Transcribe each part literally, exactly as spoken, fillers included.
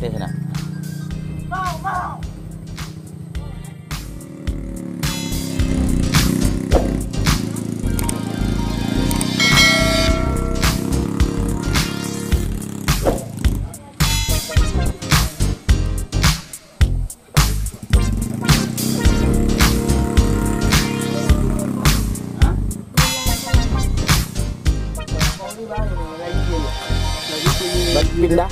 Tes nak. Hah? Bagi pindah.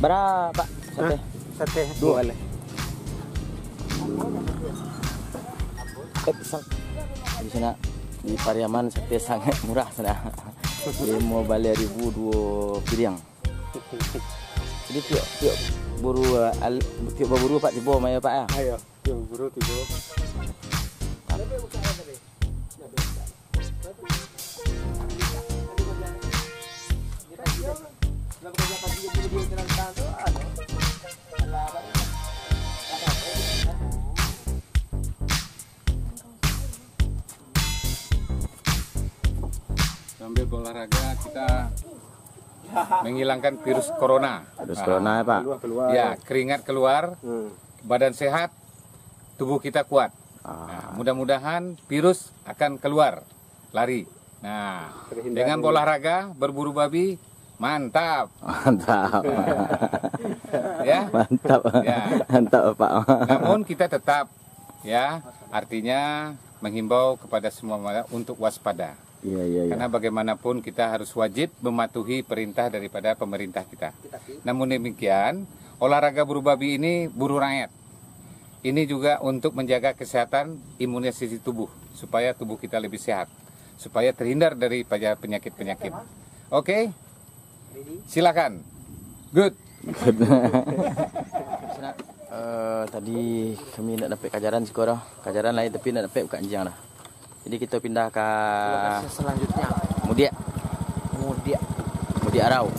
Bara, Pak? Sate? Hah? Sate. Duo baleh. Eh, pisang. Di sini, di Pariaman, sate sangat murah, saudara. Limo baleh ribu duo piriang. Jadi, tiok, tiok buru, al-, tiok baburu, Pak, tibo, mayo, Pak, ya? Ayo, tiok baburu, tibo. Sambil berolahraga, kita menghilangkan virus corona. Virus corona, ya, Pak? Keluar, keluar. Ya, keringat keluar, hmm, badan sehat, tubuh kita kuat. Ah. Nah, mudah-mudahan virus akan keluar, lari. Nah, terhindari. Dengan berolahraga, berburu babi, mantap. Mantap. Ya? Mantap. Ya. Mantap, Pak. Namun kita tetap, ya, artinya menghimbau kepada semua untuk waspada. Iya, iya, iya. Karena bagaimanapun kita harus wajib mematuhi perintah daripada pemerintah kita. Namun demikian, olahraga buru babi ini buru rakyat. Ini juga untuk menjaga kesehatan imunisasi tubuh, supaya tubuh kita lebih sehat, supaya terhindar daripada penyakit-penyakit. Oke? Silakan. Good. Eh, tadi kami nak dapek kajaran siko doh. Kajaran lain tapi nak dapek bukan anjiang dah. Jadi, kito pindah ka lokasi selanjutnya. Mudiak. Mudiak. Mudiak Arau.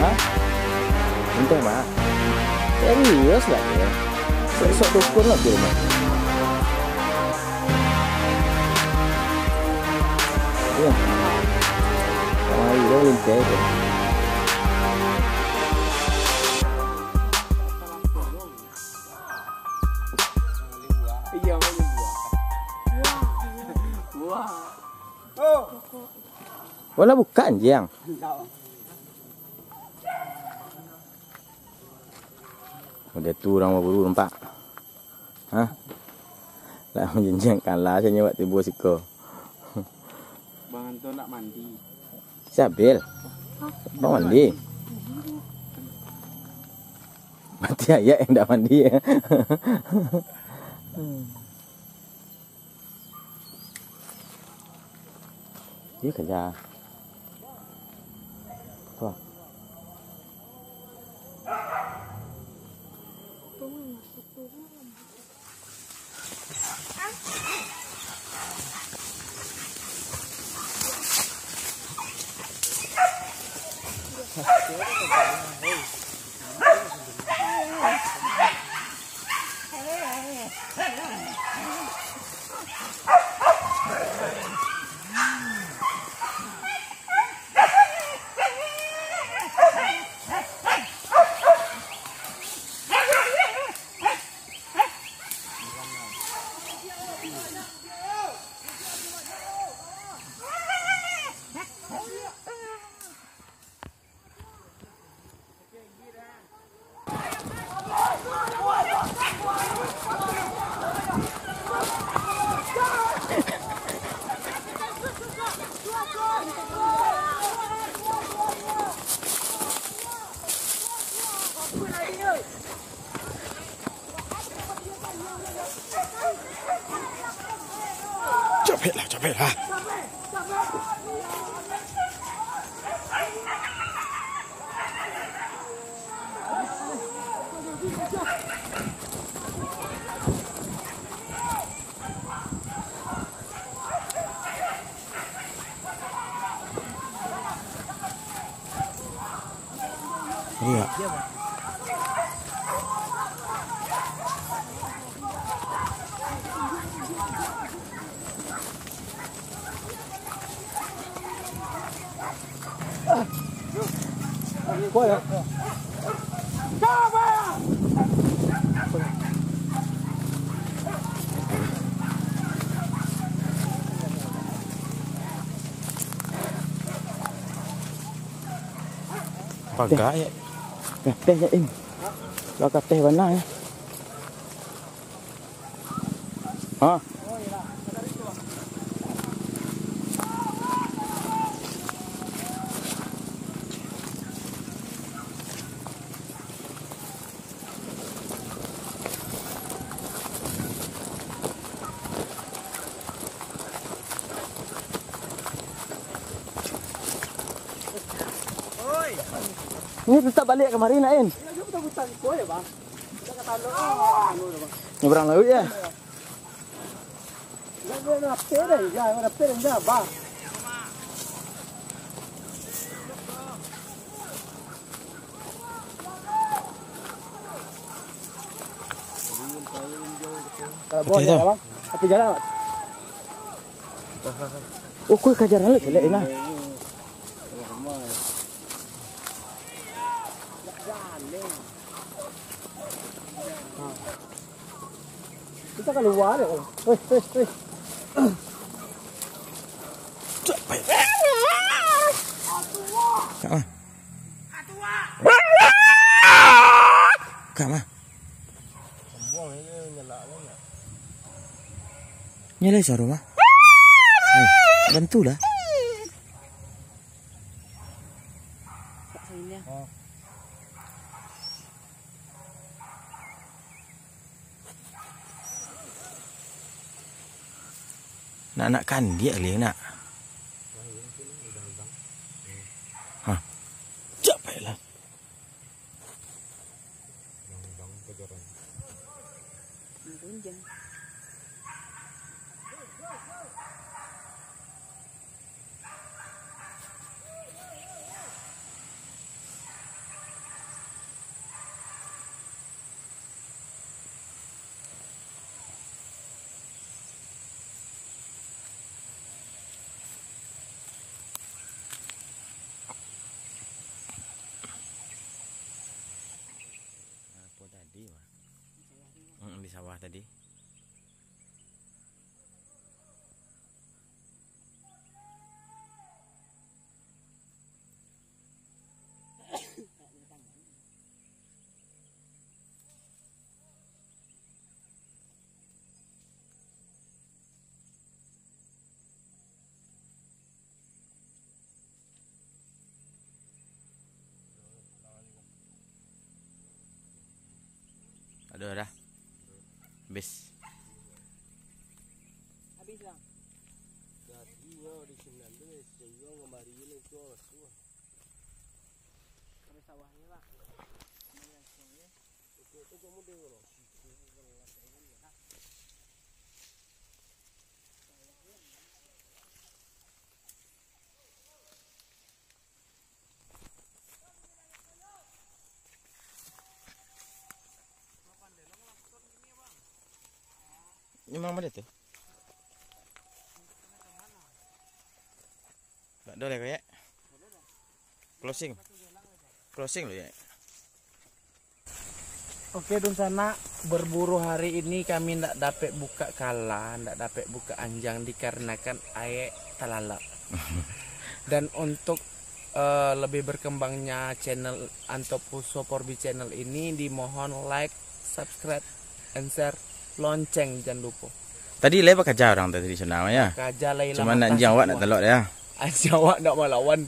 Hah? Entah, Mak. Serius lah dia. Sok-sok dukun lah tu, Mak. Iya. Kamari dia lintai tu. Iya, boleh buah. Buah. Oh. Walah bukan, Jiang. Udah tu urang baburu nampak. Hah? Lah manjanjiang kalah sajo wak tibo siko. Bang Anto nak mandi. Sabil. Bang mandi. Mati ayak yang ndak mandi. Iyo kerja. Tuh. Capeklah, capeklah. Iya. Pagak, ya. Kateh, ya, Im. Lah kateh bana, ya. Ha? Ini tetap balik kamari, nak, In? Nyebrang lauik, ya? Kalau buah, Oke, dah. Jalan, tapi jalan. Oh, kau kajar lalu, selek, nah. Kita keluar ya. Weh, weh, weh. Kak mah. Kak mah. Nyalai suaro mah. Eh, bantulah. Nak, nak kandiak kali, nak. Hah. Capek lah. Apo tadi, Wak? Mm, di sawah tadi. Aduh, dah. Habis. Habis, Bang. Jadi, yo, di sini nanti, sehingga kemarin itu, tuh. Sampai sawahnya, Pak. Oke, itu kamu dulu, loh. Memang bana tu. Dak ado lai, Yek. Closing. Closing dulu, Yek. Oke, dunsanak, berburu hari ini kami ndak dapek buka kala, ndak dapek buka anjang dikarenakan aek talalak. Dan untuk, eh, lebih berkembangnya channel Antopuso Porbi Channel ini, dimohon like, subscribe, and share, lonceng jan lupo. Tadi lai bakaja urang tadi, Sunda mah, ya? Bakaja lai lah. Cuman anjing awak ndak talok, ya? Anjing awak ndak malawan.